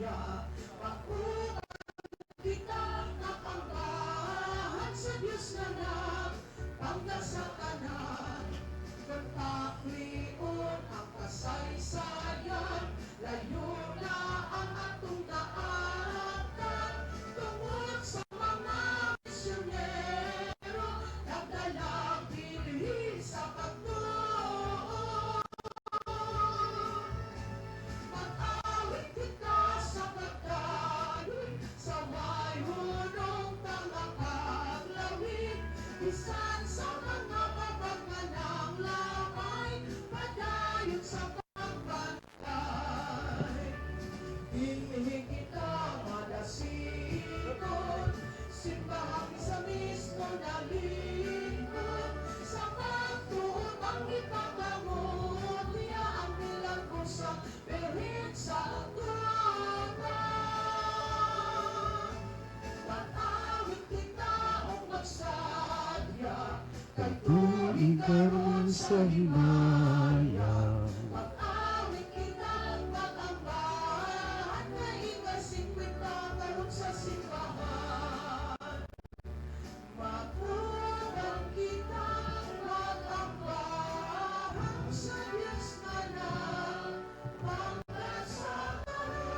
niya. Mag-uban kita mag-ambahan sa Dios nga Anak, pangga sa tanan. Pagpaklion ang kasaysayan, layo na ang atong naabtan. Tungod sa mga misyonero, nagdalang dinhi sa pagtuo. Mag-awit kita sa pagdaloy, sa may hunong nga paglawig, bisan sa mga babag nga nanglabay, padayon sa pagbantay. Dinhi kita madasigon, simbahang sa mismo nalingkod, sa pagtuot ang ipagamot, niya ang bilanggo sa Birhen sa Kuta. Mag-awit kita og magsadya, kay Tuig karon sa himaya. Mag-awit kita, mag-ambahan, kay ika-50 karon sa simbahan. Mag-uban kita, mag-ambahan sa Diyos nga Anak, pangga sa tanan.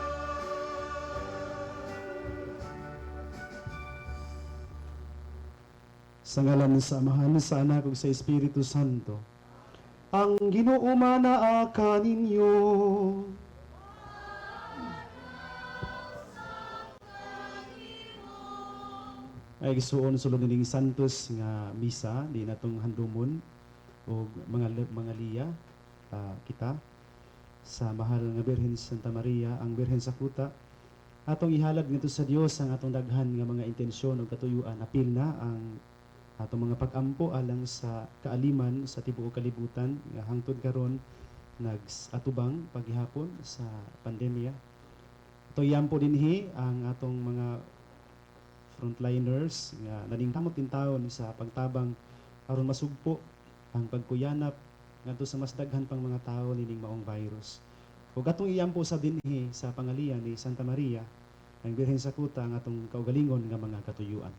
Sa ngalan sa Amahan, sa Anak ug sa Espiritu Santo. Ang Ginoo manaa kaninyo. Ay gisuon sulod nining Santos nga misa di natong handumon og mga liya kita sa mahal nga Birhen Santa Maria, ang Birhen sa Kuta. Atong ihalad ngadto sa Dios ang atong daghan nga mga intensyon ug katuyuan. Apil na ang atong mga pag-ampo alang sa kaaliman sa tibuok kalibutan nga hangtod karon nagsatubang paghihapon sa pandemya. Ito iampo dinhi ang atong mga frontliners nga naningkamot din taon sa pagtabang aron masugpo ang pagkuyanap ngadto sa mas daghan pang mga tawo nining maong virus. Ug atong iampo sa dinhi sa pangalian ni Santa Maria ang Birhen sa Kuta ang atong kaugalingon nga mga katuyuan.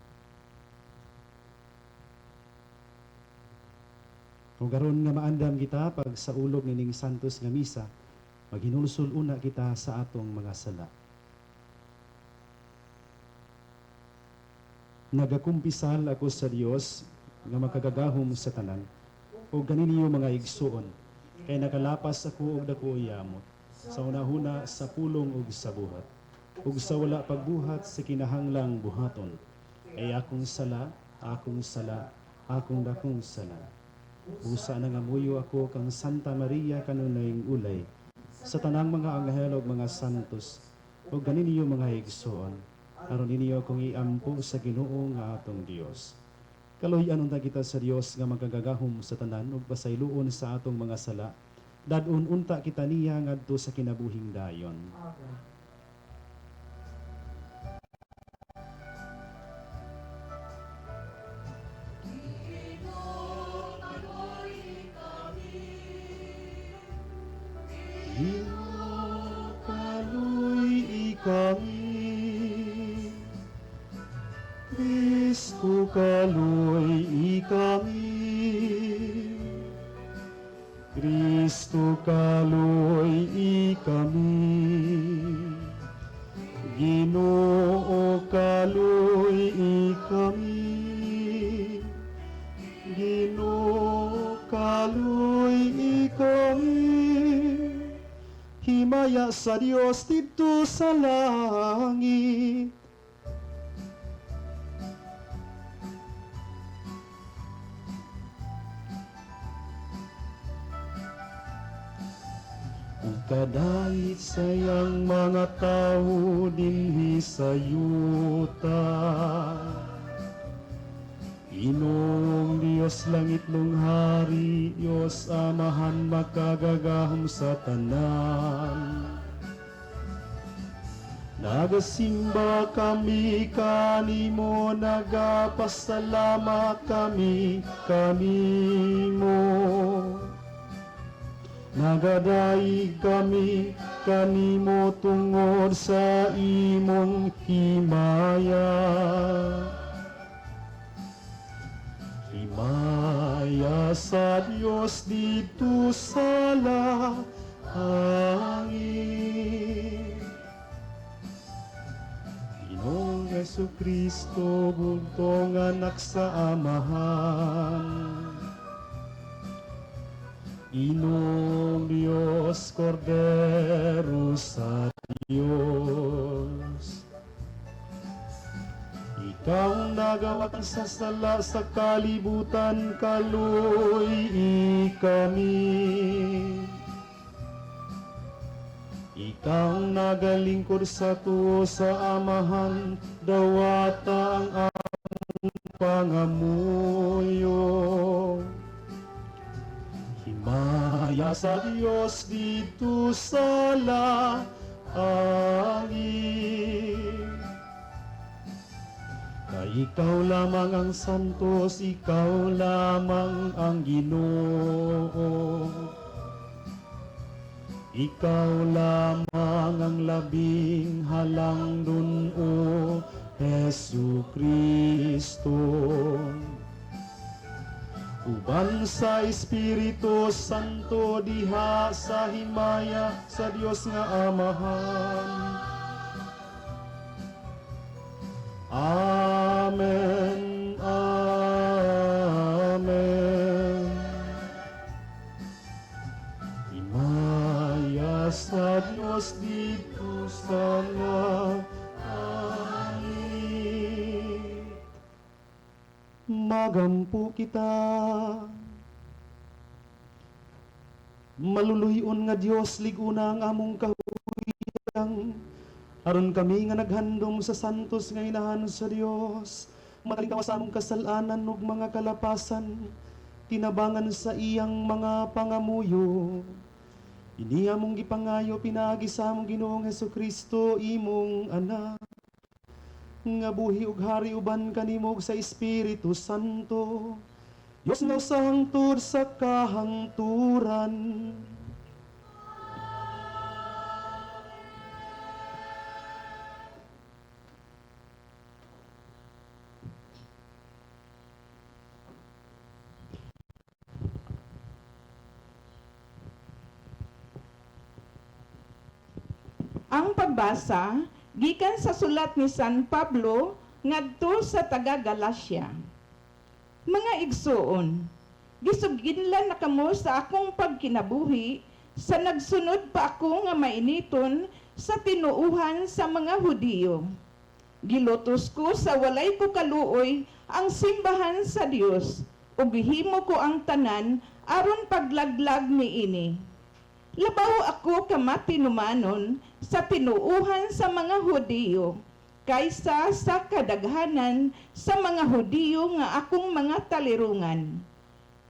Ug aron nga maandam kita pag sa ulog nining Santos nga misa, maghinulsol una kita sa atong mga sala. Nagakumpisal ako sa Dios nga makagagahom sa tanan, ug ganinyo mga igsuon, kay nakalapas ako og dako yamot, sa hunahuna sa pulong ug sa buhat, ug sa wala pagbuhat sa kinahanglang buhaton, kay akong sala, akong sala, akong dakong sala. Busa na nga muyo ako kang Santa Maria kanunayng ulay, sa tanang mga anghel ug mga santos, ug ganinyo mga igsuon, aron ninyo akong iampo sa Ginoo nga atong Dios. Kaluoy-an unta kita sa Dios nga magagagahom sa tanan ug pasayloon sa atong mga sala. Dad-on unta kita niya ngadto sa kinabuhing dayon. Amen. Ginoo, kaloy kami. Ginoo, kaloy kami. Kristo, kaloy kami. Kristo, kaloy kami. Ginoo, kaloy kami. Ginoo, kaloy kami. Himaya sa Dios didto sa langit. Ug kadait sa iyang mga tawo dinhi sa yuta. Ginoong Dios langit hari, Dios Amahan makagagahom sa tanan. Nagasimba kami kanimo, nagapasalamat kami kanimo. Nagadaig kami kanimo tungod sa imong himaya. Himaya sa Dios didto sa langit. Ginoong Hesukristo, bugtong anak sa Amahan. Ginoong Dios, Kordero sa Dios. Ikaw ang nagawat sa sala sa kalibutan, kaluy kami. Ikaw ang nagalingkod sa tuo sa Amahan, dawata ang among pangamuyo. Himaya sa Dios didto sa langit. Kay ikaw lamang ang santos, ikaw lamang ang Ginoo. Ikaw lamang ang labing halangdon, O Hesu Kristo. Uban sa Espiritu Santo diha sa himaya sa Dios nga Amahan. Amen. Amen. Himaya sa Dios didto sa langit. Magampo kita. Maluluy-on nga Dios, lig-una ang among kahuyang aron kami nga naghandom sa santos nga inahan sa Dios, makalingkaw sa among kasalanan ug mga kalapasan, tinabangan sa iyang mga pangamuyo. Ini among gipangayo pinaagi sa among Ginoong Hesukristo, imong anak, nga buhi ug hari uban kanimo ug sa Espiritu Santo, Dios nga usa hangtod sa kahangturan. Ang pagbasa gikan sa sulat ni San Pablo ngadto sa taga Galacia. Mga igsuon, gisuginlan na kamo sa akong pagkinabuhi sa nagsunod pa ako nga mainiton sa tinuuhan sa mga Hudiyo. Gilutos ko sa walay ko kaluoy ang simbahan sa Dios ug gihimo ko ang tanan aron paglaglag niini. Labaw ako kamatinumanon sa tinuuhan sa mga Hudiyo kaysa sa kadaghanan sa mga Hudiyo nga akong mga talirungan.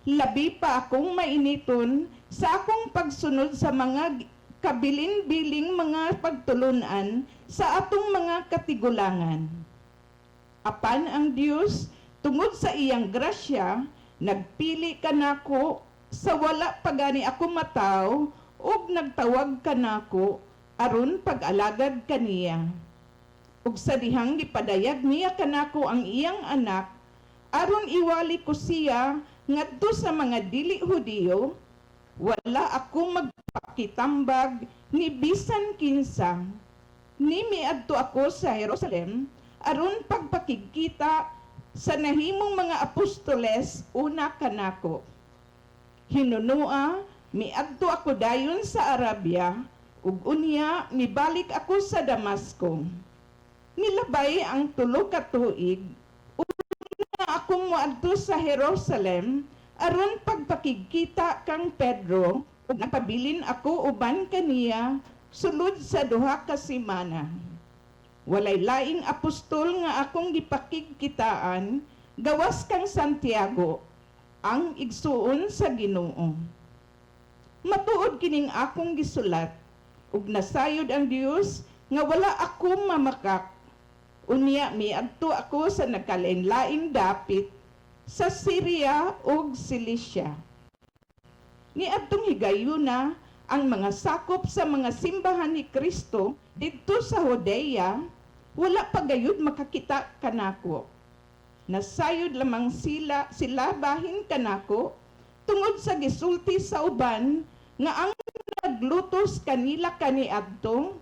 Labi pa akong mainiton sa akong pagsunod sa mga kabilin-biling mga pagtulunan sa atong mga katigulangan. Apan ang Dios, tungod sa iyang grasya, nagpili kanako sa wala pa gani ako mataw ug nagtawag kanako aron pag-alagad kaniya. Ug sa dihang gipadayag niya kanako ang iyang anak aron iwali ko siya ngadto sa mga dili Hudiyo, wala ako magpakitambag ni bisan kinsa. Ni miadto ako sa Jerusalem aron pagpakigkita sa nahimong mga apostoles una kanako. Hinunua, miadto ako dayon sa Arabia ug unya mibalik ako sa Damasco. Nilabay ang 3 ka tuig, una akong moadto sa Jerusalem aron pagpakigkita kang Pedro ug nagpabilin ako uban kaniya sulod sa 2 ka semana. Walay laing apostol nga akong gipakigkitaan gawas kang Santiago, ang igsuon sa Ginoo. Matuod kining akong gisulat ug nasayod ang Dios nga wala ako mamakak. Unya miadto ako sa nagkalain-laing dapit sa Syria ug Cilicia. Niadtong higayuna Ang mga sakop sa mga simbahan ni Kristo didto sa Judea wala pa gayud makakita kanako. Nasayod lamang sila sila bahin kanako tungod sa gisulti sa uban nga ang naglutos kanila kaniadto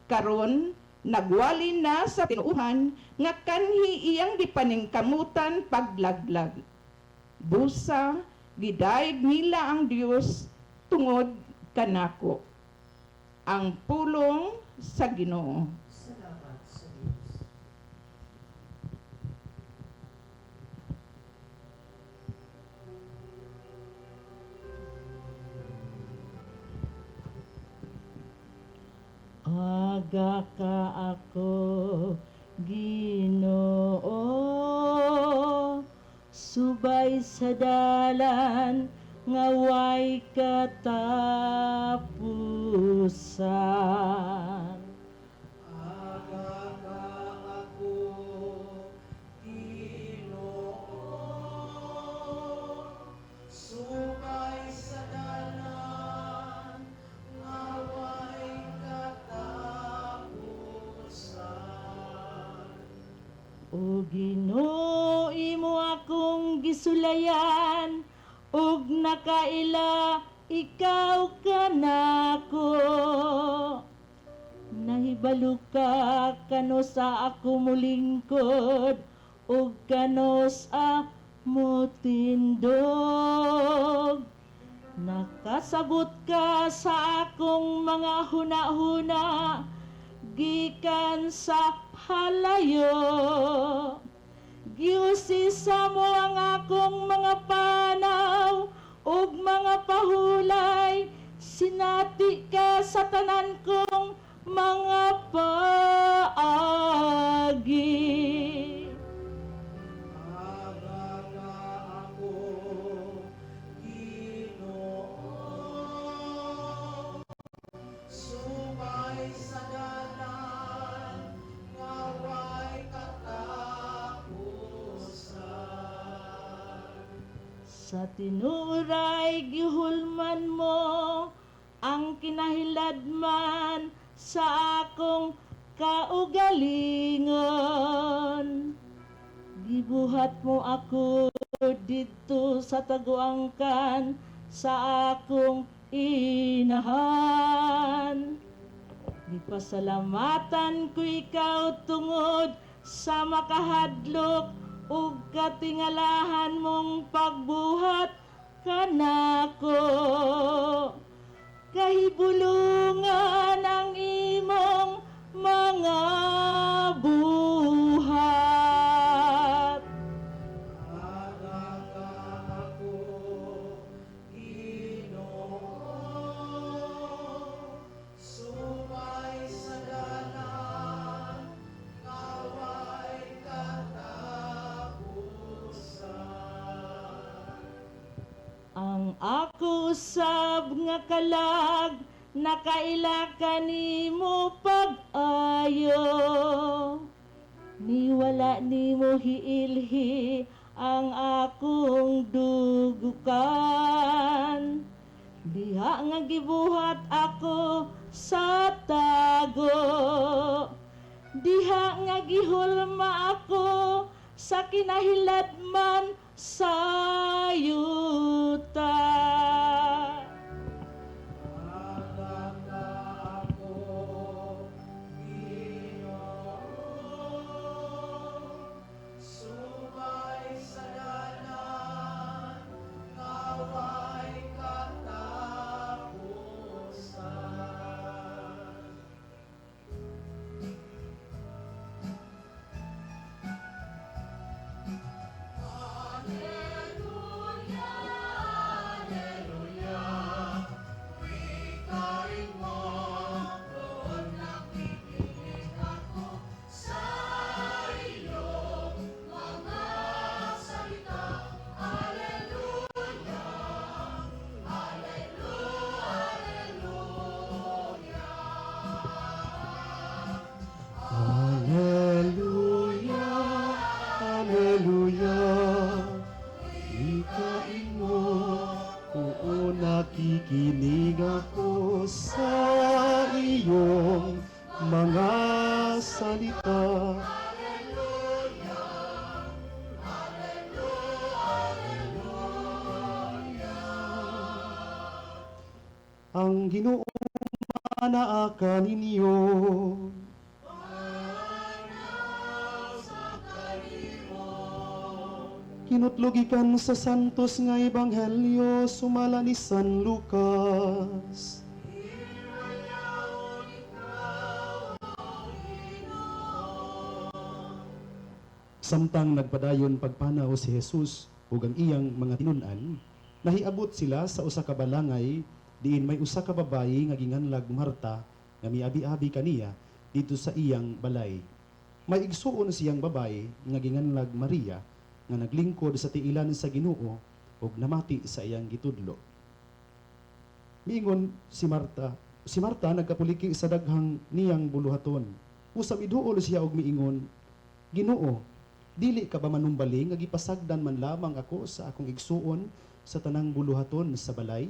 karon nagwali na sa tinuohan nga kanhi iyang gipaningkamutan paglaglag. Busa gidayeg nila ang Dios tungod kanako. Ang pulong sa Ginoo. Salamat sa Diyos. Aga ka ako, Ginoo, subay sa dalan nga way katapusan. Aga ka ako, Ginoo, subay sa dalan nga way katapusan. O Ginoo, imo akong gisulayan ug nakaila ikaw kanako. Nahibalo ka kano sa ako mulingkod ug kano sa mutindog. Nakasabot ka sa akong mga hunahuna gikan sa halayo. Giusisa mo ang akong mga panaw ug mga pahulay, sinati ka sa tanan kong mga paagi. Aga ka ako, Ginoo, subay sa dalan nga way katapusan. Sa tinuray gihulman mo ang kinahiladman sa akong kaugalingon. Gibuhat mo ako didto sa taguangkan sa akong inahan. Gipasalamatan ko ikaw tungod sa makahadlok ug katingalahan mong pagbuhat kanako. Kahibulungan ang imong mga buhat. Aga ka ako, Ginoo, subay sa dalan nga way katapusan. Ang ako usab nga kalag nakaila kanimo pag-ayo. Niwala nimo hiilhi ang akong dugukan. Diha nga gibuhat ako sa tago. Diha nga gihulma ako sa kinahiladman sa yuta. Aga ka ako, Ginoo, subay sa dalan nga way katapusan. Alleluia, Alleluia. Mga salita. Ang Ginoo manaa kaninyo. Kinutlogikan sa Santos nga Ebanghelyo sumala ni San Lucas. Samtang nagpadayon pagpanaw si Jesus ug ang iyang mga tinun-an, nahiabot sila sa usa ka balangay diin may usa ka babayi nga ginganlag Marta nga miabi-abi kaniya didto sa iyang balay. May igsuon siyang babayi nga ginganlag Maria nga naglingkod sa tiilan sa Ginoo ug namati sa iyang gitudlo. Miingon si Marta, si Marta nagkapuliki sa daghang niyang buluhaton. Usab iduol siya og miingon, Ginoo, dili ka ba manumbali nga gipasagdan man lamang ako sa akong igsuon sa tanang buluhaton sa balay?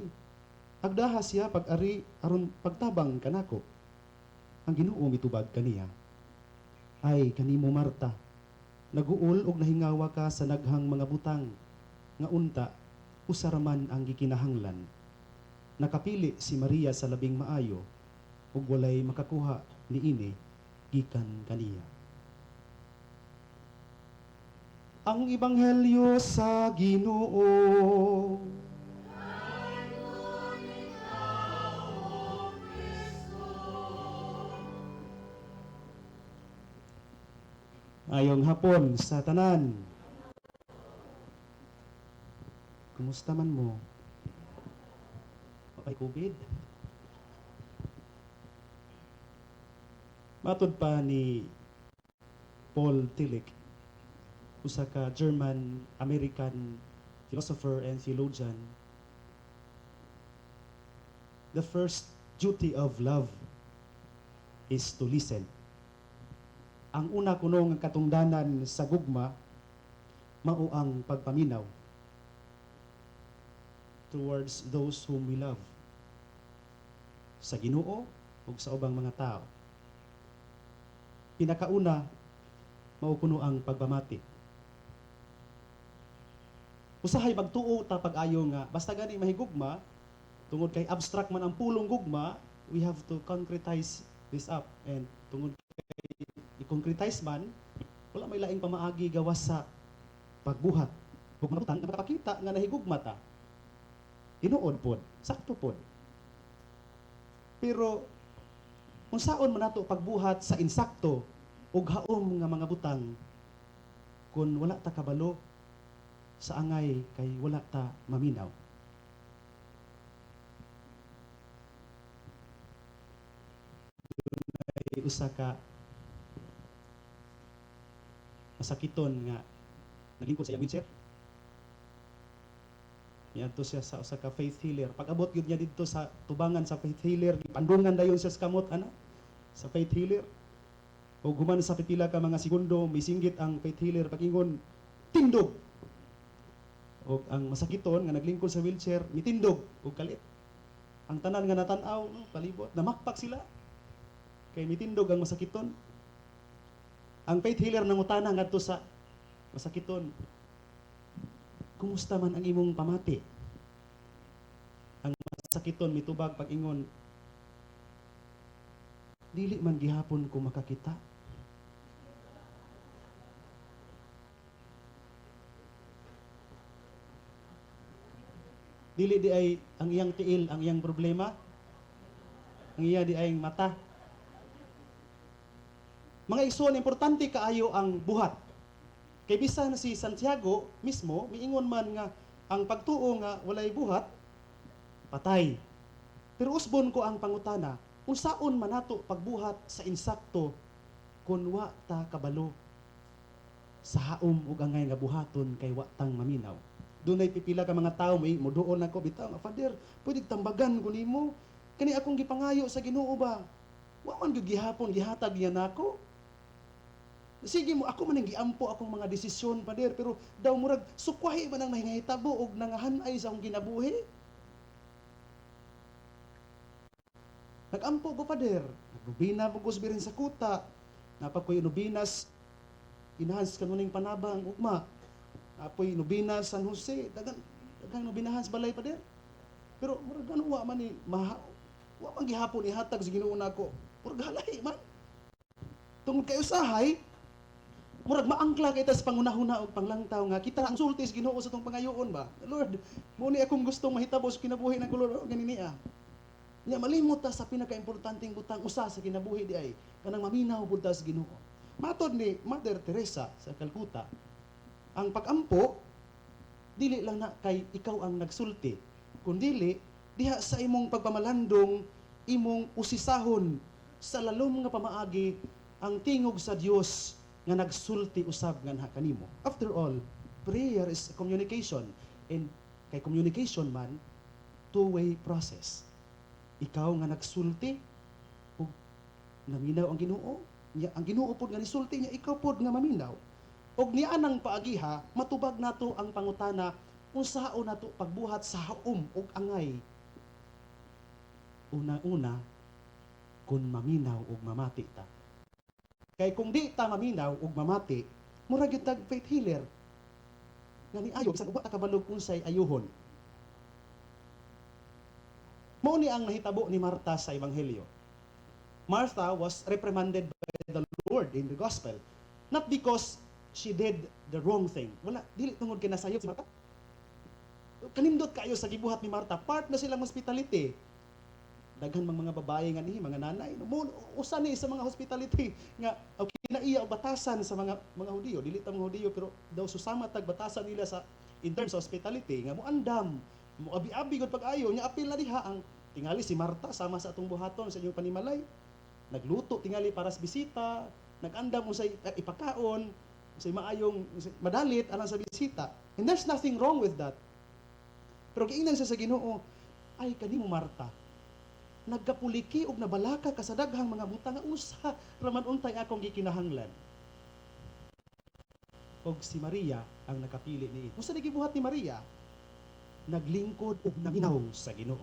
Agdaha siya pag-ari aron pagtabang kanako. Ang Ginoo mitubag kaniya. Ay kanimo Marta, naguol og nahingawa ka sa naghang mga butang nga unta usa ra man ang gikinahanglan. Nakapili si Maria sa labing maayo ug walay makakuha niini gikan kaniya. Ang Ebanghelyo sa Ginoo. Ayong hapon sa tanan. Kumusta man mo? Okay, COVID? Matod pa ni Paul Tillich, usa ka German-American philosopher and theologian, the first duty of love is to listen. Ang una kuno nga katungdanan sa gugma mao ang pagpaminaw towards those whom we love, sa Ginoo ug sa ubang mga tao. Pinakauna mao kuno ang pagpamati. Usahay magtuo ta pag-ayo nga basta gani mahigugma, tungod kay abstract man ang pulong gugma, we have to concretize this up, and tungod kay i-concretize man, wala may laing pamaagi gawas sa pagbuhat ug mga butang nga makapakita nga nahigugma ta. Tinuod pod, sakto pod. Pero unsaon man nato pagbuhat sa insakto ug haom nga mga butang kun wala ta kabalo sa angay kay wala ta maminaw? Dunay usa ka masakiton nga naglingkod sa iyang wheelchair. Niadto siya sa usa ka faith healer. Pag-abot gyud niya didto sa tubangan sa faith healer, gipandungan dayon siya sa kamot ana sa faith healer. Ug human sa pipila ka mga segundo, misinggit ang faith healer pag-ingon, "Tindog!" Ug ang masakiton nga naglingkod sa wheelchair, mitindog ug kalit. Ang tanan nga natan-aw, no, palibot, namakpak sila. Kay mitindog ang masakiton. Ang faith healer nangutana ngadto sa masakiton, "Kumusta man ang imong pamati?" Ang masakiton mitubag pag-ingon, "Dili man gihapon ko makakita." Dili di ay ang iyang tiil ang iyang problema, ang iya di ay mata. Mga igsoon, importante kaayo ang buhat. Kay bisan si Santiago mismo miingon man nga ang pagtuo nga walay buhat patay. Pero usbon ko ang pangutana, unsaon man nato pagbuhat sa insakto kun wa ta kabalo sa haom ug angay nga buhaton kay wa tang maminaw? Dunay pipila ka mga tawo may moduol nako bitaw nga, "Father, pwede tambagan ko nimo. Kani akong gipangayo sa Ginoo ba? Wa man gyud gihapon gihatag niya nako. Sige mo, ako man ang giampo akong mga desisyon, Father, pero daw murag sukwahi man ang nahingahitabo og nangahanay sa akong kinabuhi. Nagampo ko, Father. Nagnobena po ko sa Birhen sa Kuta. Naa pa ko'y nobenas Inahan sa Kanuning Panaba ang ugma. Naa poy nobena San Jose, daghan daghang nobenahan sa balay, pader. Pero murag gano wa man ni maha, wa man gihapon ihatag sa Ginoo nako. Murag halahi man. Tungod kay usahay murag maangkla kita sa pangunahuna og panglangtaw nga kita ang sulti sa Ginoo sa atong pangayoon ba. "Lord, mo ni akong gustong mahitabo sa kinabuhi nako, Lord, gani niya." Nya malimot ta sa pinakaimportanteng butang usa sa kinabuhi di ay kanang maminaw pud ta sa Ginoo. Matod ni Mother Teresa sa Calcutta, ang pagampo dili lang na kay ikaw ang nagsulti, kundili diha sa imong pagpamalandong imong usisahon sa lalom nga pamaagi ang tingog sa Dios nga nagsulti usab nganha kanimo. After all, prayer is communication, and kay communication man, two-way process. Ikaw nga nagsulti ug naminaw ang Ginoo, nya ang Ginoo pod nga nisulti, nya ikaw pod nga maminaw. Og niya nang paagiha matubag nato ang pangutana unsaon nato pagbuhat sa haom ug angay. Una-una kung maminaw ug mamati ta. Kay kung di ta maminaw ug mamati, murag gyud tag faith healer nga niayo bisan wa ta kabalog unsay ayuhon. Mao ni ang nahitabo ni Marta sa Ebanghelyo. Martha was reprimanded by the Lord in the Gospel. Not because she did the wrong thing. Wala, dili tungod kay nasayop si Marta. Kanindot kayo sa gibuhat ni Marta. Part na silang hospitality. Daghan mang mga babae nga ni, mga nanay. No, mo usa ni sa mga hospitality nga o kinaiya og batasan sa mga Hudiyo. Dili ta mga Hudiyo, pero daw susama tag batasan nila sa in terms of hospitality nga moandam, mo abi-abi gud pag-ayo nya. Apil na diha ang tingali si Marta sama sa atong buhaton sa inyong panimalay. Nagluto tingali para sa bisita, nagandam unsay ipakaon, unsay maayong unsay madalit alang sa bisita. And there's nothing wrong with that. Pero giingnan siya sa Ginoo, "Ay kanimo Marta, nagkapuliki og nabalaka ka sa daghang mga butang nga usa raman untay akong gikinahanglan." Og si Maria ang nakapili ni. Unsa ni gibuhat ni Maria? Naglingkod og naminaw sa Ginoo.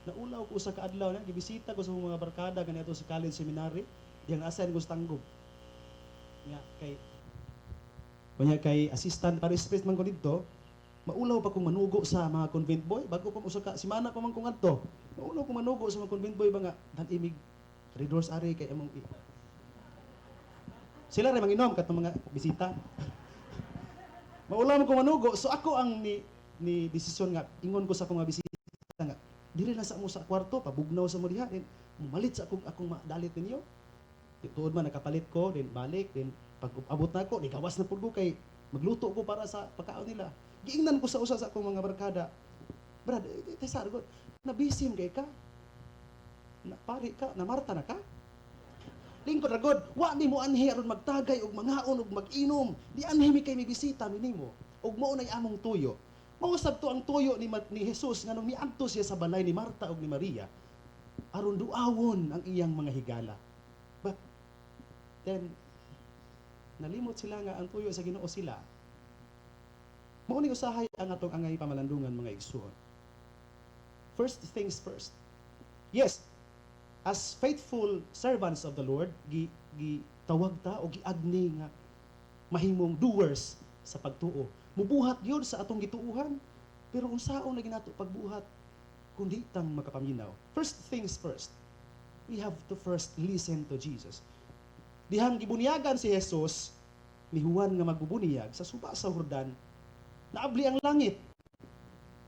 Naulaw ko sa kaadlaw na gibisita ko sa mga barkada kaniadto sa college seminary, diyang asan ko sa Tanggob. Nga kay kunya kay assistant parish priest man ko didto, maulaw pa kong manugo sa mga convent boy, bago pa usa ka semana pa man kong adto. Maulaw ko manugo sa mga convent boy ba nga dan imig 3 doors ari kay among sila ray manginom katong mga bisita. Maulaw man ko manugo, so ako ang ni desisyon nga ingon ko sa akong mga bisita nga diri na sa mo sa kwarto, pabugnaw sa mo diha, then mumalit sa akong madalit ninyo. Di tuod man nakapalit ko, then balik, then pag abot na ako, ni gawas na pud ko kay magluto ko para sa pagkaon nila. Giingnan ko sa usa sa akong mga barkada, "Brad, eh, eh, ko, nabisim kay ka. Na, pari ka, na Marta na ka. Lingkod ra god, wa nimo anhi aron magtagay og mangaon og mag-inom. Di anhi mi kay mibisita mi nimo. Ug mao nay among tuyo." Mao sab to ang tuyo ni Jesus nganong miadto siya sa balay ni Marta ug ni Maria aron duawon ang iyang mga higala. But then nalimot sila nga ang tuyo sa Ginoo sila. Mao ni usahay ang atong angay pamalandungan, mga igsuon. First things first. Yes, as faithful servants of the Lord, gi tawag ta o giagni nga mahimong doers sa pagtuo. Mubuhat yun sa atong gituuhan, pero unsaon lagi nato pagbuhat kung di tang makapaminaw? First things first. We have to first listen to Jesus. Dihang gibunyagan si Jesus ni Juan nga magbubuniyag sa suba sa Jordan, naabli ang langit.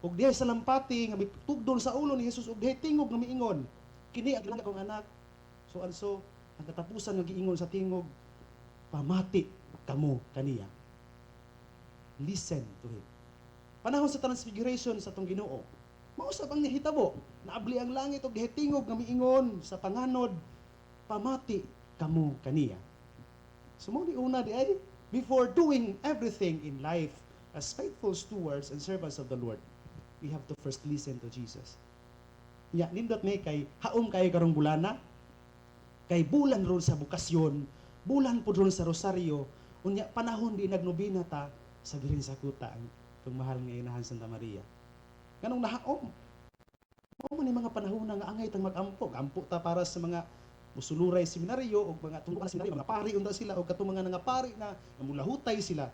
Ug dihay sa lampati nga mitugdol sa ulo ni Jesus ug dihay tingog nga miingon, "Kini ang akong anak." So and so, ang katapusan nga giingon sa tingog, "Pamati kamo kaniya." Listen to him. Panahon sa Transfiguration sa atong Ginoo, mausab ang nahitabo. Naabli ang langit ug dihay tingog nga miingon sa panganod, "Pamati kamo kaniya." So mao ni una di ay before doing everything in life as faithful stewards and servants of the Lord, we have to first listen to Jesus. Nya nindot ni kay haom kayo karong bulana, kay bulan ron sa bokasyon, bulan pud ron sa rosaryo, unya panahon di nagnobena ta sa Birhen sa Kuta, ang itong mahal nga Inahan Santa Maria. Nganong nahaom? Mao man ni mga panahon nga angay tang mag-ampo. Ampo ta para sa mga musuluray seminaryo o mga tungkol sa seminaryo, mga pari unta sila o katong mga nangapari na mulahutay sila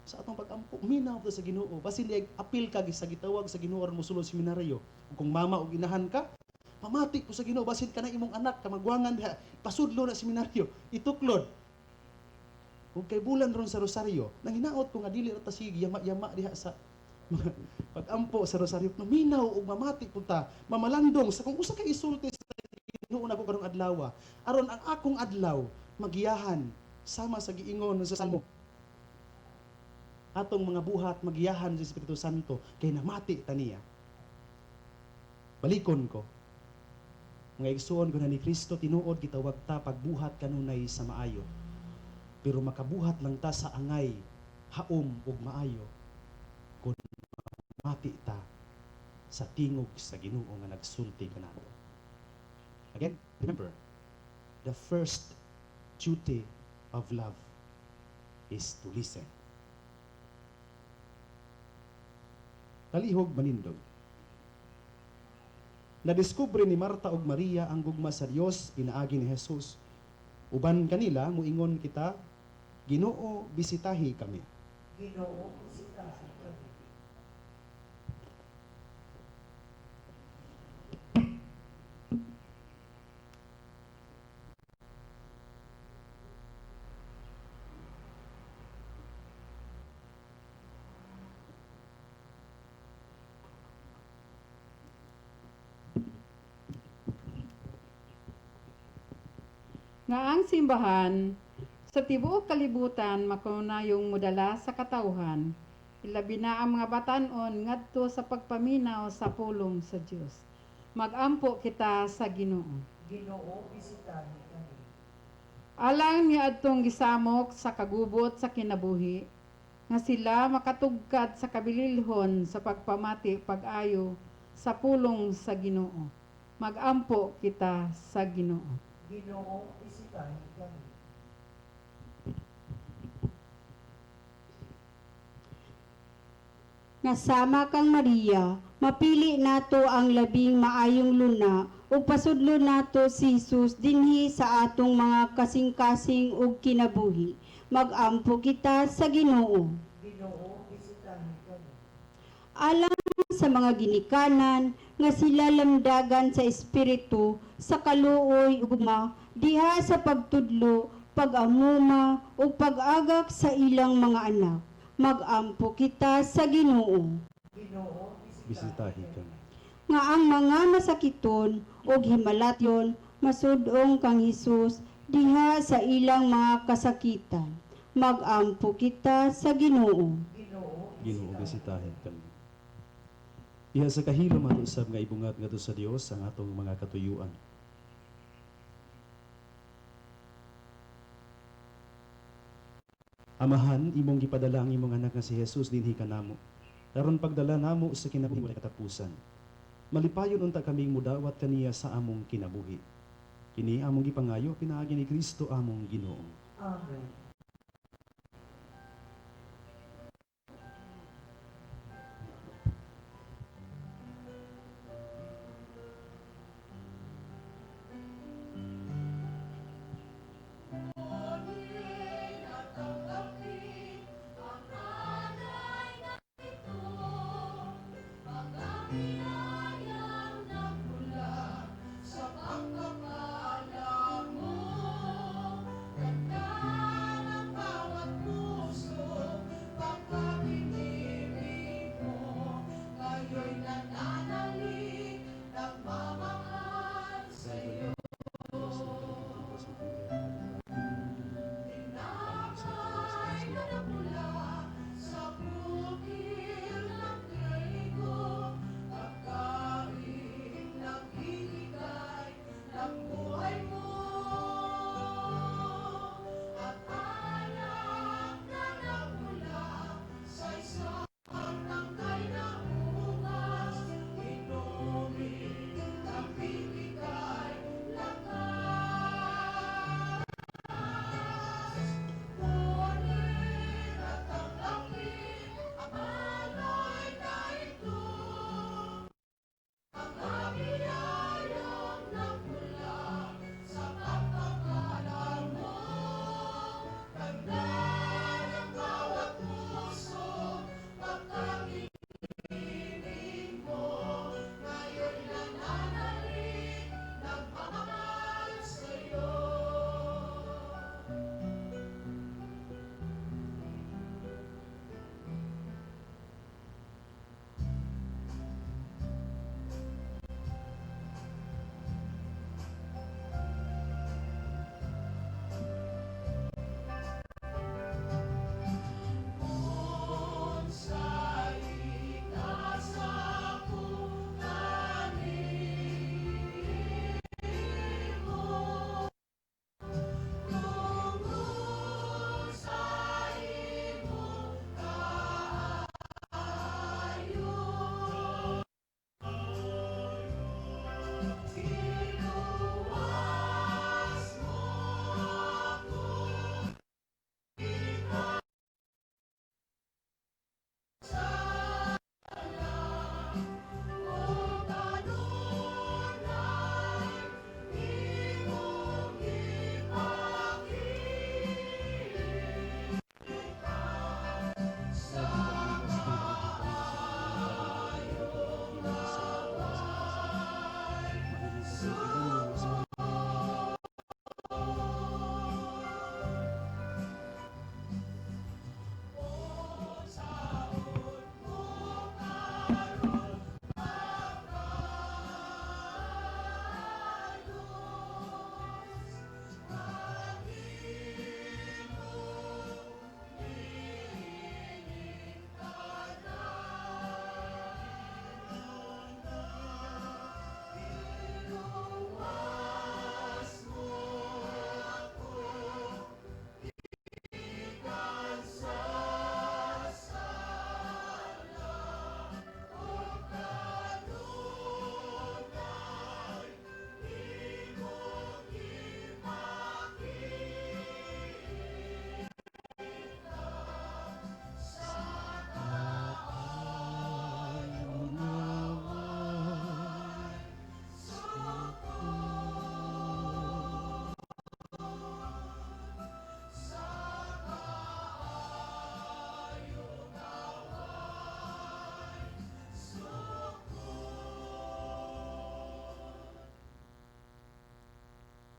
sa atong pag-ampo. Minaw ta sa Ginoo. Basin diay apil ka sa gitawag sa Ginoo aron mosulod seminaryo. Ug kung mama o inahan ka, pamati po sa Ginoo, basin ka na imong anak kamagwangan diha, pasudlo na seminaryo, ituklod. Ug kay bulan ron sa rosaryo, nanginaot ko nga dili ra ta sige yama-yama diha sa mga pag-ampo sa rosaryo, maminaw ug mamati pud ta, mamalandong sa kung usa ka isulti sa Ginoo nako karong adlaw, aron ang akong adlaw magiyahan sama sa giingon sa Salmo. Atong mga buhat magiyahan sa Espiritu Santo kay namati ta niya. Balikon ko. Mga igsuon ko na ni Kristo, tinuod gitawag ta pagbuhat kanunay sa maayo. Pero makabuhat lang ta sa angay, haom ug maayo kung mamati ta sa tingog sa Ginoo nga nagsulti kanato. Again, remember, the first duty of love is to listen. Talihog manindog. Nadiskubre ni Marta ug Maria ang gugma sa Dios pinaagi ni Jesus. Uban kanila muingon kita, "Ginoo, bisitahi kami." Ginoo, bisitahi kami. Nga ang simbahan sa tibuok kalibutan makunayong modala sa katawhan, ilabi na ang mga batan-on, ngadto sa pagpaminaw sa pulong sa Dios. Magampo kita sa Ginoo. Ginoo, bisitahi kami. Alang ni adtong gisamok sa kagubot sa kinabuhi, nga sila makatugkad sa kabililhon sa pagpamati pag-ayo sa pulong sa Ginoo. Magampo kita sa Ginoo. Ginoo, bisitahi kami. Nga sama kang Maria, mapili nato ang labing maayong luna ug pasudlo nato si Jesus dinhi sa atong mga kasing-kasing ug kinabuhi. Magampo kita sa Ginoo. Ginoo, bisitahi kami. Alang sa mga ginikanan nga sila lamdagan sa espiritu sa kaluoy ug gugma diha sa pagtudlo, pag-amuma ug pag-agak sa ilang mga anak. Magampo kita sa Ginoo. Ginoo, Bisitahi kami. Nga ang mga masakiton ug himalatyon masudong kang Hesus diha sa ilang mga kasakitan. Magampo kita sa Ginoo. Ginoo, Ginoo, bisitahi kami. Diha sa kahilom ato usab nga ibungat ngadto sa Dios ang atong mga katuyuan. Amahan, imong gipadala ang imong anak nga si Jesus dinhi kanamo. Aron pagdala namo sa kinabuhi walay katapusan. Malipayon unta kaming mudawat kaniya sa among kinabuhi. Kini among gipangayo pinaagi ni Kristo among Ginoo. Amen. Sa pagpapala mo, tanda.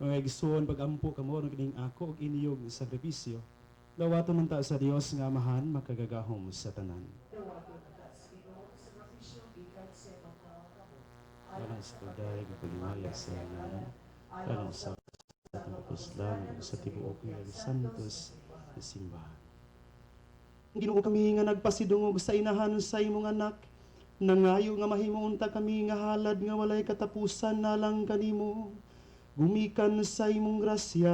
Mga igsoon, pag-ampo kamo ng kining ako ug inyong sakripisyo. Dawaton unta sa Dios nga Amahan makagagahom sa tanan. Alang sa pagdayeg ug paghimaya sa iyang ngalan, alang sa atong kapuslan ug sa tibuok nga santos nga simbahan. Ginoo, kami nga nagpasidungog sa inahan sa imong anak, nangayo nga mahimo unta kami nga halad nga walay katapusan alang kanimo gumikan sa imong grasya.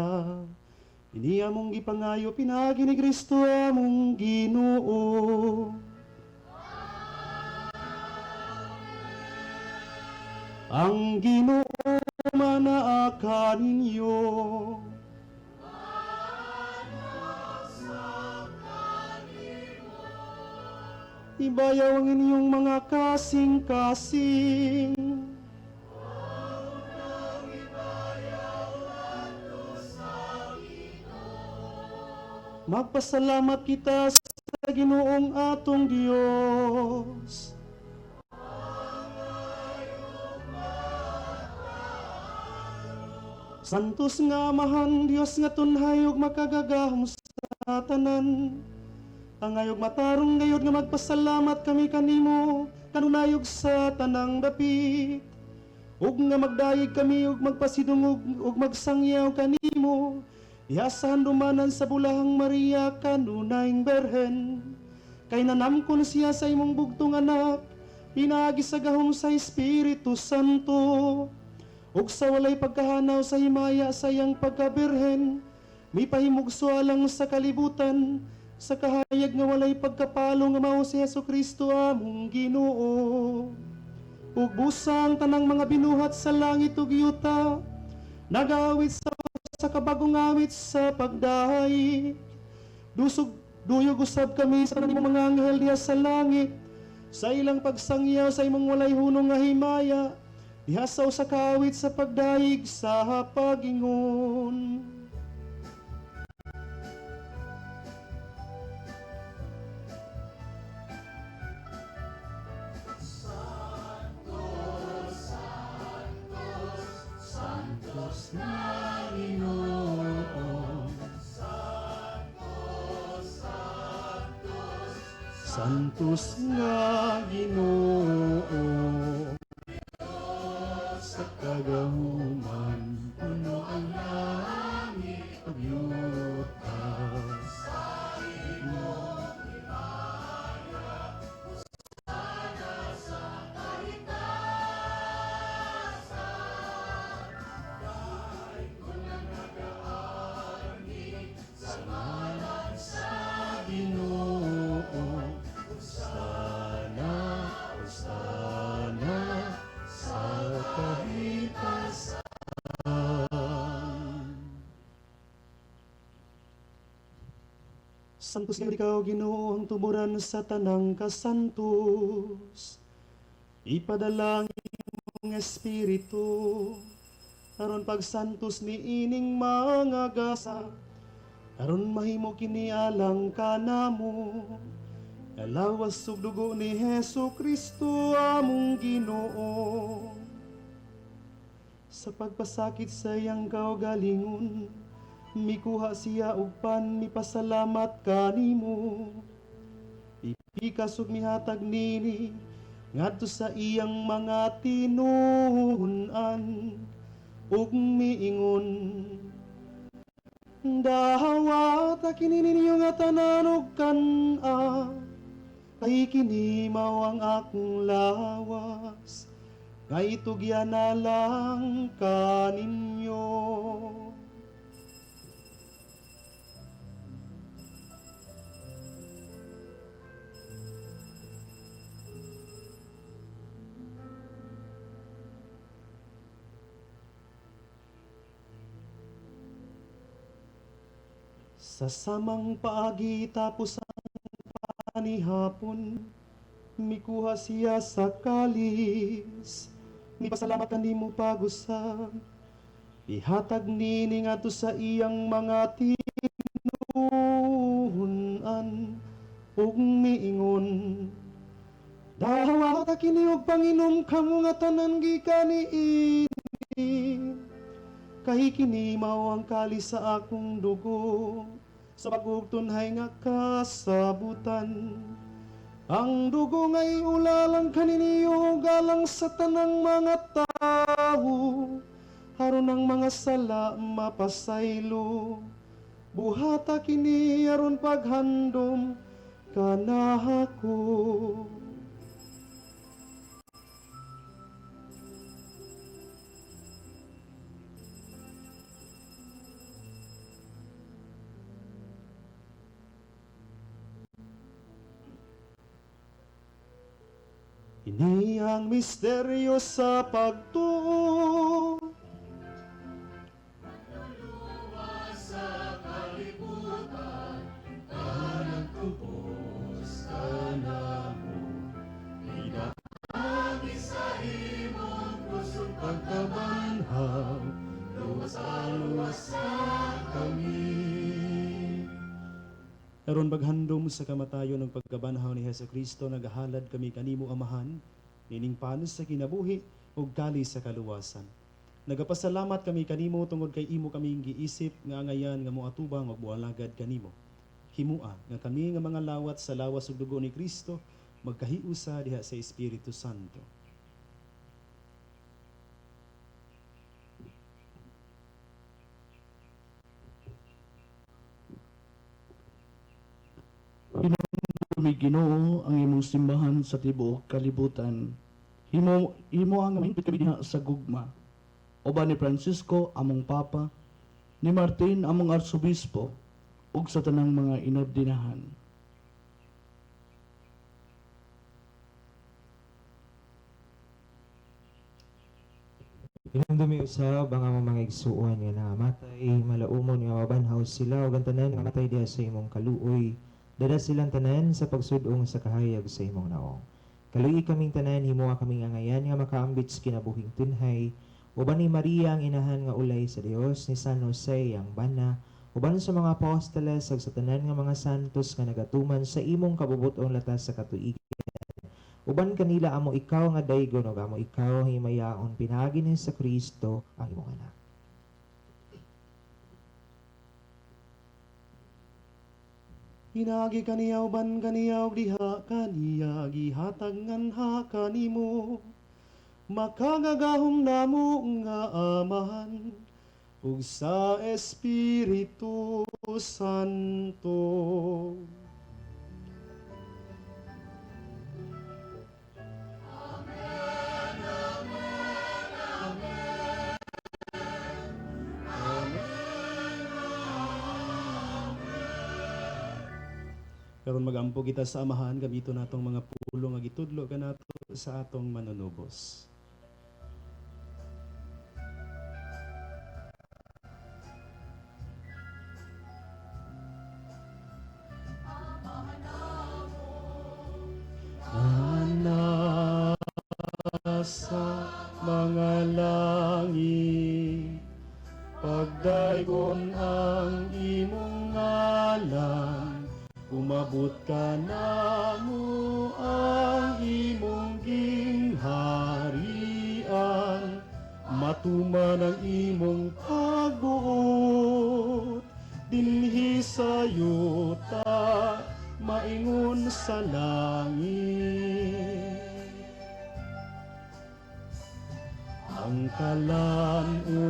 Ini among gipangayo pinaagi ni Kristo among Ginoo. Ang Ginoo manaa kaninyo. Ibayaw ang inyong mga kasing-kasing. Magpasalamat kita sa Ginoong atong Dios. Santos nga Amahan, Dios nga tunhay ug makagagahom sa tanan. Angay ug matarong gayod nga magpasalamat kami kanimo kanunayog sa tanang dapit. Ug nga magdayeg kami ug magpasidungog ug magsangyaw kanimo diha sa handumanan sa bulahang Maria kanunayng Berhen. Kay nanamkon siya sa imong bugtong anak pinaagi sa gahom sa Espiritu Santo. Ug sa walay pagkahanaw sa himaya sa iyang pagkabirhen, mipahimugso alang sa kalibutan, sa kahayag nga walay pagkapalo nga mao si Hesus Kristo among Ginoo. Ug busang tanang mga binuhat sa langit ug yuta, nagaawit sa kabagong awit sa pagdayeg. Dusog duyog usab kami sa tanan nimong mga anghel diha sa langit, sa ilang pagsangyaw sa imong walay hunong nga himaya, diha sa usa ka awit sa pagdayeg sa pagingon. Santos na Ginoo, Santos nga Ginoo, sa kagahuman puno ang langit ug yuta. Sa Ginoo, Hosana, Hosana sa kahitasan. Santos gayud ikaw, Ginoo, ang tuburan sa tanang kasantos. Ipadala ang imong espiritu aron pagsantos ni ining mga gasa, aron mahimo kini alang kanamo nga lawas ug dugo ni Hesus Kristo among Ginoo. Sa pagpasakit sa iyang kaugalingon, mikuha siya og pan, mipasalamat kanimo, ipikas ug mihatag nini ngadto sa iyang mga tinuon-an ug miingon: "Dawata kini ninyo nga tanan ug kan-a, kay kini mao ang akong lawas nga itugyan na lang kaninyo." Sa samang paagi, tapos ang panihapon, mikuha siya sa kalis, mipasalamat kanimo pag-usab, ihatag nini ngadto sa iyang mga tinuon-an ug miingon: "Dawata kini ug panginom kamo nga tanan gikan niini. Kay kini mao ang kalis sa akong dugo sa bag-ong tunhay nga kasabutan. Ang dugo ngay ulalang kaninyo galang sa tanang mga tao, aron ang mga sala mapasaylo. Buhata kini aron paghandom kanako. Ini ang misteryo sa pagtuo. Pagkabanhaw, luwas-luwas kami. Aron paghandom sa kamatayon ng pagkabanhaw ni Hesus Kristo, nagahalad kami kanimo Amahan, nining panos sa kinabuhi ug kali sa kaluwasan. Nagapasalamat kami kanimo tungod kay imo kaming giisip nga angayan nga moatubang ug moalagad kanimo. Himua nga kami nga mga lawat sa lawas ug dugo ni Kristo magkahiusa diha sa Espiritu Santo. Kami Ginoo ang imong simbahan sa tibuok kalibutan. Himo himo ang mahingpit kami diha sa gugma. Uban ni Francisco among Papa, ni Martin among Arsobispo, ug sa tanang mga inordinahan. Hinumdumi usab ang among mga igsuon nga nangamatay, malaumon nga mabanhaw sila ug ang tanan nga namatay diha sa imong kaluoy. Dada silang tanan sa pagsud-ong sa kahayag sa imong naong. Kaluoy kaming tanan, himoa kaming angayan nga makaambit sa kinabuhing tunhay. Uban ni Maria ang inahan nga ulay sa Dios, ni San Jose ang bana, uban sa mga apostoles ug sa tanan nga mga santos nga nagatuman sa imong kabubut-ong latas sa katuigan. Uban kanila amo ikaw nga daygon ug amo ikaw himayaon pinaagi ni sa Kristo ang imong anak. Hinagi kaniya uban kaniya ug diha kaniya gihatag nganha kanimo. Makagagahom namo nga Amahan ug sa Espiritu Santo. Karon magampo kita sa Amahan gamito natong mga pulong nga gitudlo kanato sa atong manunubos. Nasa mga langit, pagdaygon ang imong ngalan, umabot ka namo ang imong gingharian, matuman ang imong pagbuot, dinhi sa yuta, maingon sa langit. Ang kalan-una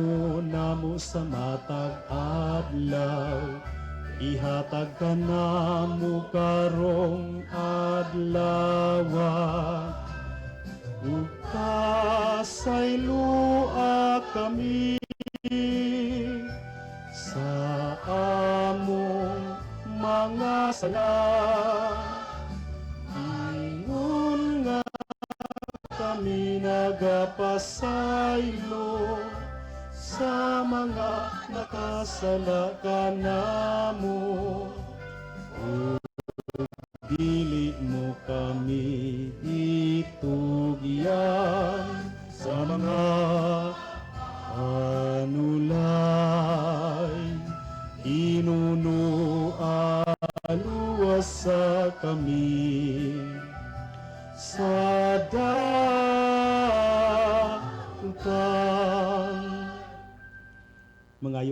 mo sa matag adlaw, ihatag ka namo karong adlawa. Ug pasaylua kami sa among mga sala. Ingon nga kami nagapasaylo sa mga nakasala kanamo. Ug dili mo kami itugyan sa mga anulay. Inunualuwas sa kami sa dagutan.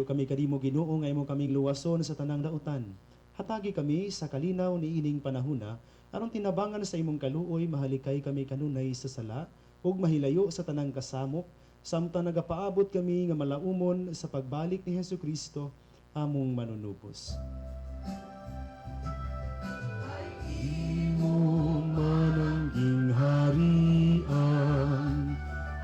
Nagapangayo kami kanimo, Ginoo, nga imo kaming luwason sa tanang dautan. Hatagi kami sa kalinaw niining panahuna aron tinabangan sa imong kaluoy mahalikay kami kanunay sa sala ug mahilayo sa tanang kasamok samtang nagapaabot kami nga malaumon sa pagbalik ni Hesukristo among manunubos. Imo man ang gingharian,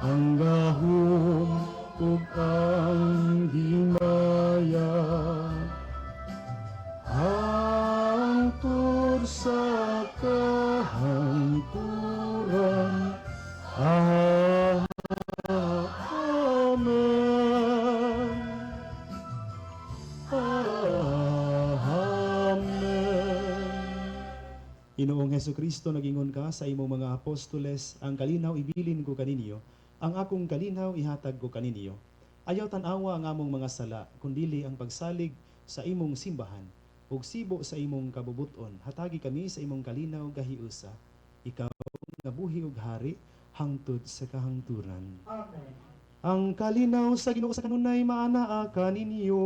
ang gahom ug ang himaya, hangtod sa kahangturan. Amen. Amen. Ginoong Hesukristo, nagingon ka sa imong mga apostoles, ang kalinaw ibilin ko kaninyo, ang akong kalinaw ihatag ko kaninyo. Ayaw tan-awa ang among mga sala, kundili ang pagsalig sa imong simbahan, ug sibo sa imong kabubuton. Hatagi kami sa imong kalinaw gahiusa. Ikaw nga buhi ug hari hangtod sa kahangturan. Amen. Ang kalinaw sa Ginoo sa kanunay maanaa kaninyo.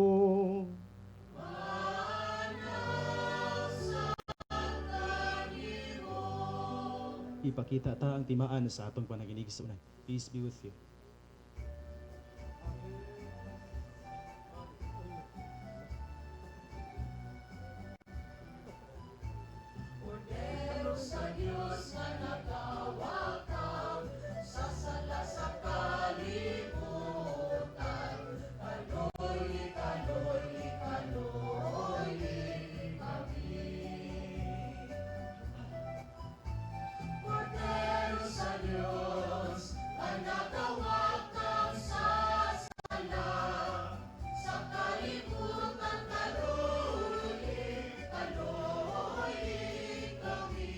Ipakita ta ang timaan sa atong panaginig sa unay. Peace be with you. Kordero sa Diyos nga nagawatang sa sala sa kalibutan. Kaloy, kaloy, kaloy kami. Kordero sa Diyos nga nagawatang sa sala sa kalibutan. Kaloy, kaloy kami.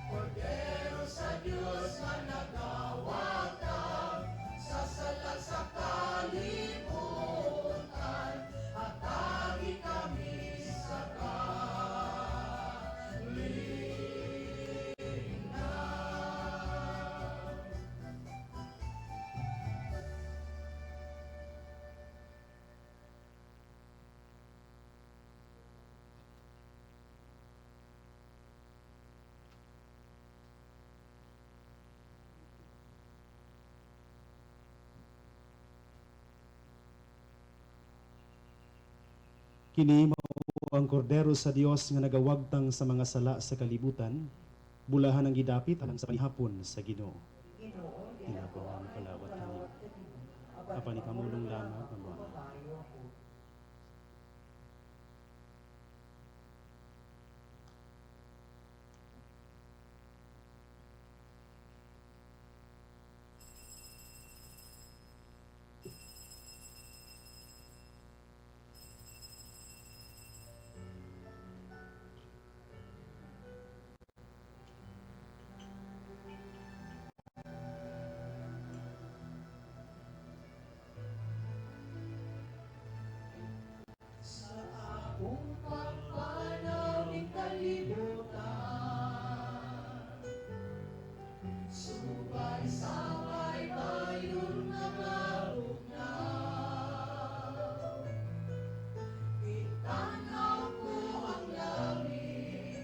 Kordero sa Diyos nga nagawatang sa sala sa kalibutan, hatagi kami sa kalinaw. Kini mao ang kordero sa Dios nga nagawagtang sa mga sala sa kalibutan. Bulahan ang gidapit alang sa panihapon sa Ginoo. Ginoo, Dili ako ang palawat kanimo. Apan ikamulong lamang ang mga. Sa akong pagpanaw ning kalibutan, subay sa baybayon nga mabugnaw, Gitanaw ko ang langit,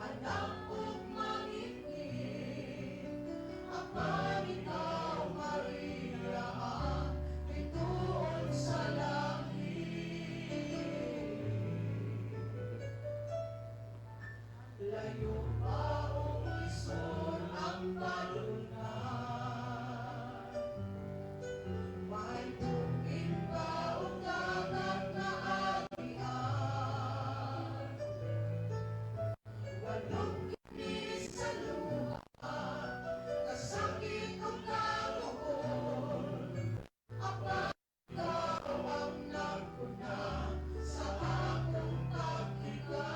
hanap og mangitngit, apan ikaw, Maria, ang bituon sa langit. Layo pa o isor ang padulngan, may bukid pa o dagat na agian. Walong kini sa luha, kasakit o kamuhon, apan ikaw ang nagpuna sa akong paghiga.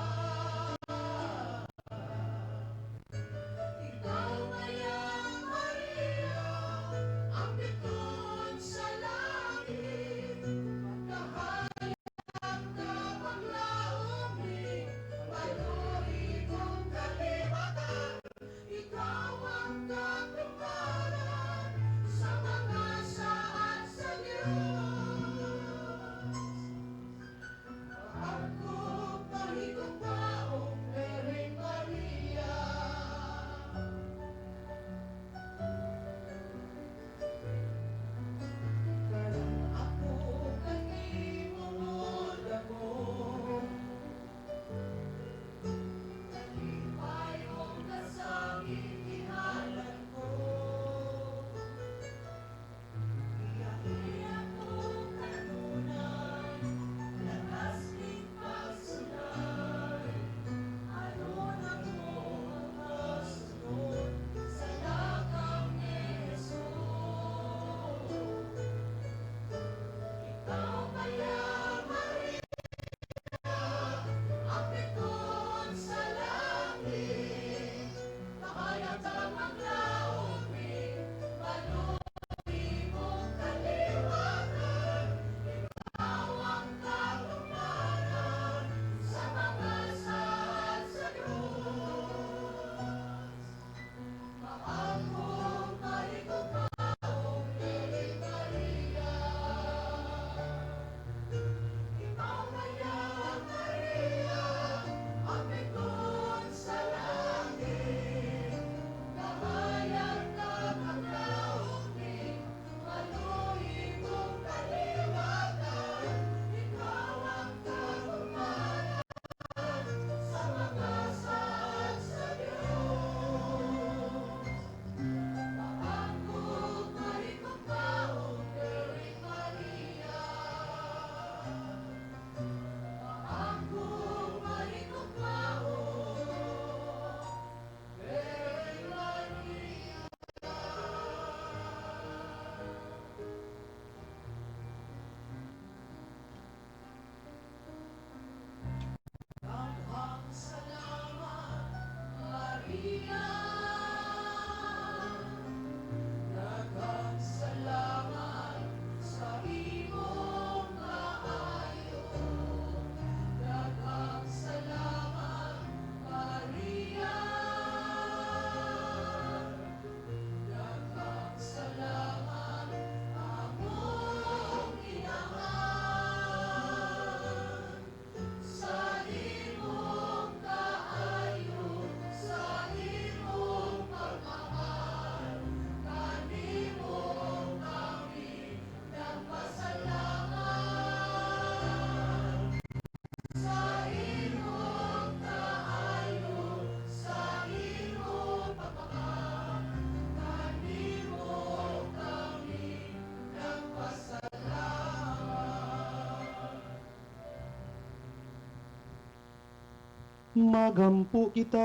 Magampo kita.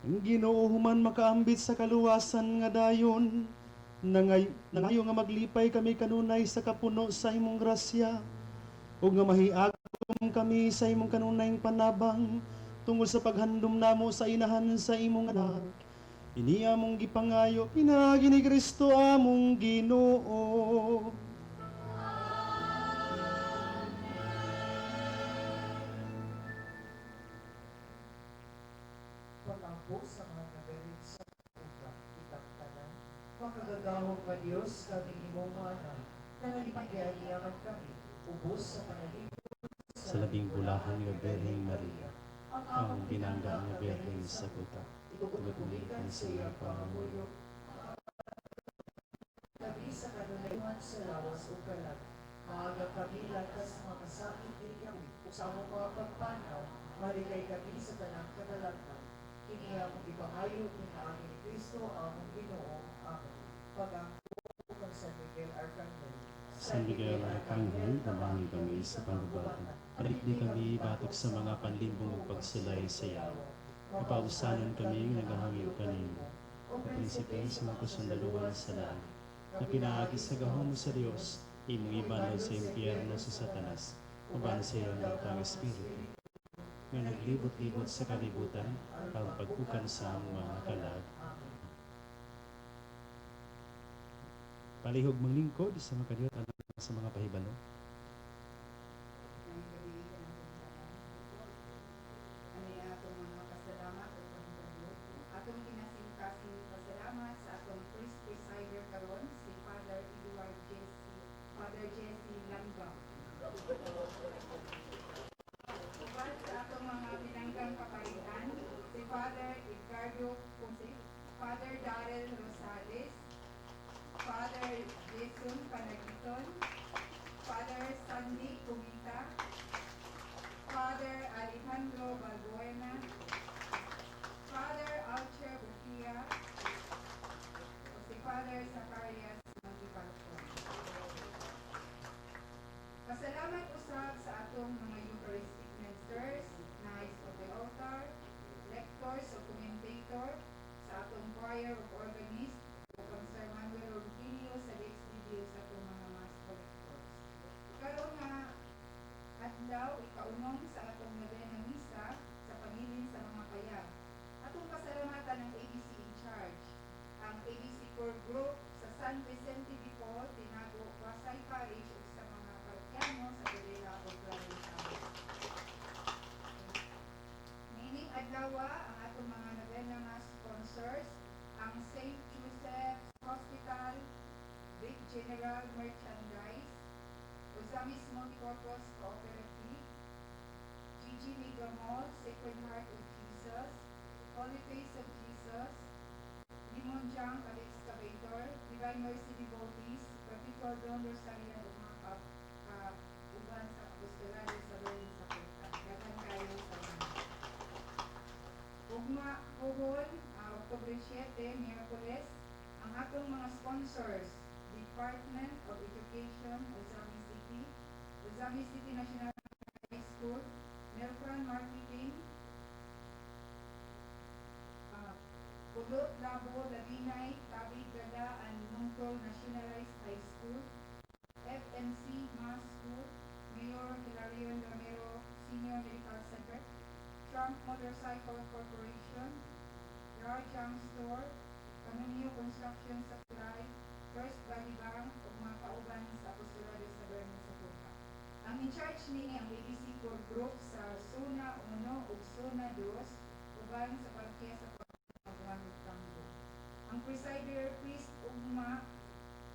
Ang Ginoo human makaambit sa kaluwasan nga dayon, nangayo nga maglipay kami kanunay sa kapuno sa imong grasya, ug nga mahiagom kami sa imong kanunayng panabang tungod sa paghandom namo sa inahan sa imong anak. Ini among gipangayo pinaagi ni Kristo among Ginoo. Pag-ampo sa mga nagarin sa utak, kitang tanan, makagagahom nga Dios, kami imong mga anak, nangalipay kami, ubos sa panalipod Sa labing bulahan nga Birheng Maria, ang binangga nga Birhen sa kuta, tugot sa iyang pangamuyo. Kami sa kanunayuhan sa lawas o kalag, maaga kami latas sa mga kasakit din ug sa among mga pagpanaw, malikay kami sa tanang katalagman. Kini among ipangayo pinaagi ni Kristo among Ginoo. Amen. Pag-ampo kang San Miguel Arcangel. San Miguel Arcangel, tabangi kami sa panggubatan. Palikdi kami batok sa mga panlimbong ug pagsulay sa yawa. Mapausanan kami nga nagahangyo kanimo. O prinsipe sa mga kasundaluhan sa langit, na pinaagi sa gahom sa Dios, imong ibanod sa impyerno sa Satanas, uban sa iyang daotang espiritu, nga naglibot-libot sa kalibutan, ang pagkukan sa among mga kalag. Palihog manglingkod sa mga kadiyot alang sa mga pahibalo. Ngayong gabi kanatong tanan. Ani atong mga pasalamat ug pahibalo. Atong kinasingkasing pasalamat sa atong priest presider karon si Father Edward Jesse, Father Jesse Lambang. Uban sa atong mga binanggang kaparian, si Father Edgardo Ponce, Father Darrell Rosales, Father Jason Panagiton, Father Sandy Kumita, Father Alejandro Balbuena, Father Alcher Bukia, o si Father Zacarias Montipalcon. Pasalamat usab sa atong mga Eucharistic ministers, Knights of the Altar, lectors o commentator, sa atong choir of organists, o kang Sir Manuel Ronquillo sa DXDD sa atong mga mass collectors. Karon nga adlaw ikaunom sa atong novena misa sa pangilin sa mga payag. Atong pasalamatan ang ABC in charge, ang ABC Core Group sa San Vicente de Paul, Tinago, Pasay Parish ug sa mga parokyano sa Tudela ug Clarissa. Niining adlaw ang atong mga novena mass sponsors, ang St. Joseph's Hospital, Big General Merchandise, Ozamis Multipurpose Cooperative, GG Mega Mall, Sacred Heart of Jesus, Holy Face of Jesus, Limon Junk and Excavator, Divine Mercy Devotees, Perpetual Don Rosaria ug mga kauban sa apostolado sa Berlin sa Puerta. Daghan kayo salamat. Ugma puhon, Oktubre 7, Miyerkules, ang atong mga sponsors, Department of Education, Ozamiz City, Ozamiz City National High School, Melfran Marketing, Pulot, Labo, Labinay, Tabi, Gada, and Nungtol Nationalized High School, FNC Mass School, Mayor Hilarion Ramiro Senior Medical Center, Trump Motorcycle Corporation, Rajang Store, Canunio Construction Supply, First Valley Bank, ug mga kauban sa Apostolado sa Berlin sa Puta. Ang in charge niini ang ABC Core Group sa Zona 1 ug Zona 2 uban sa parokya sa Pagbuan ug Tambo. Ang presider priest ugma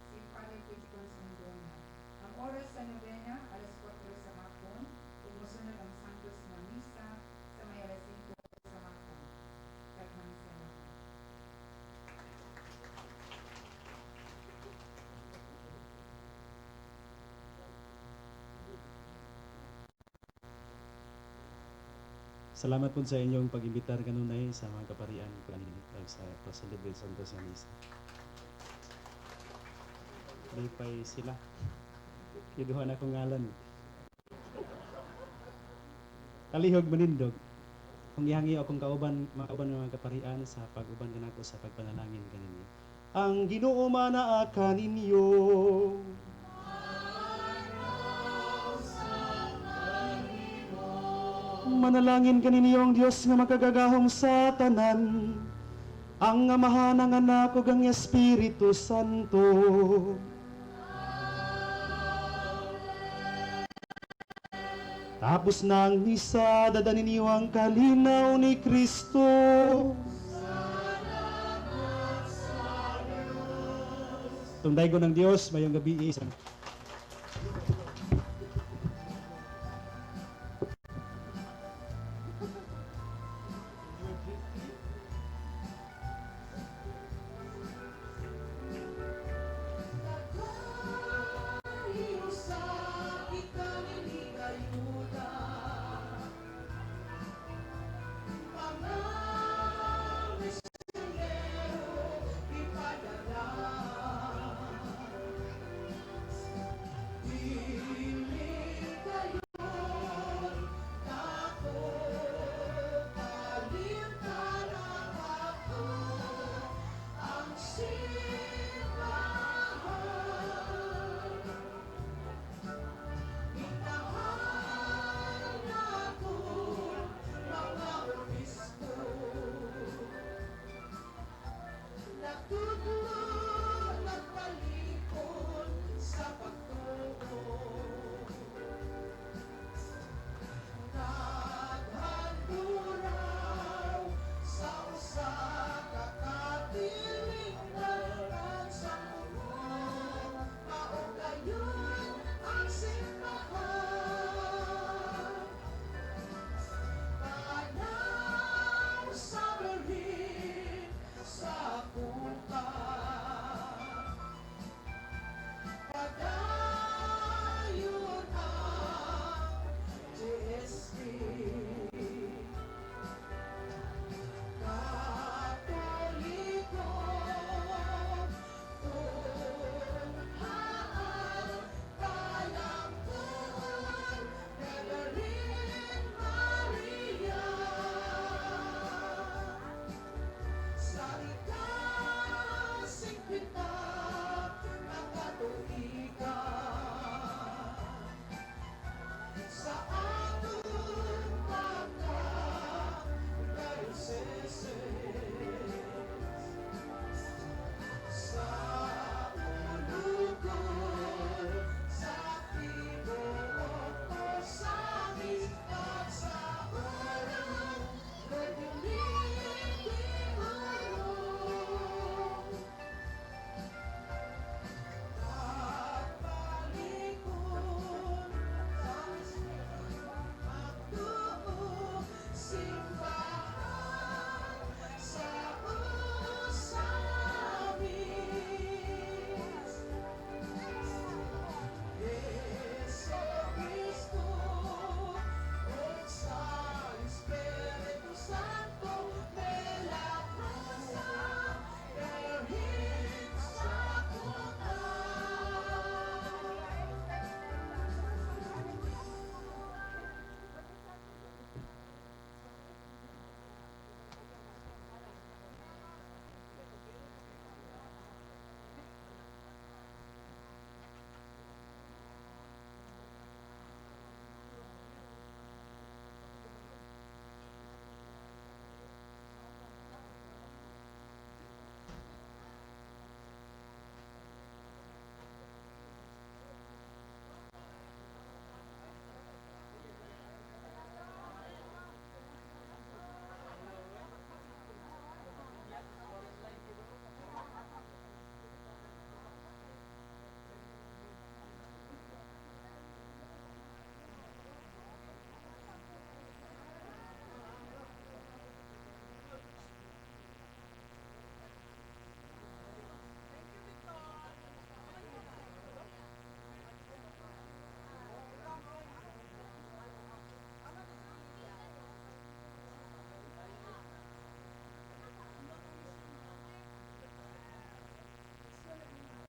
si Father Quinton Sondona. Ang oras sa novena alas 4 sa hapon ug mosunod ang Santos nga misa sa may alas 5 sa hapon. Daghang salamat. Salamat po sa inyong pag-imbitar kanunay sa mga kaparian pag sa pag-celebrate Santos nga Misa. Lipay sila. Kiduhan akong ngalan. Kalihog manindog. Kung ihangyo akong kauban, mga kauban ng mga kaparian sa pag-uban kanako sa pagpanalangin kaninyo. Ang Ginoo manaa kaninyo. Manalangin kaninyo ang Dios nga makagagahom sa tanan. Ang Amahan, ang Anak ug ang Espiritu Santo. Tapos na ang misa, dada ninyo ang kalinaw ni Kristo. Tungday ko ng Diyos, mayong gabi.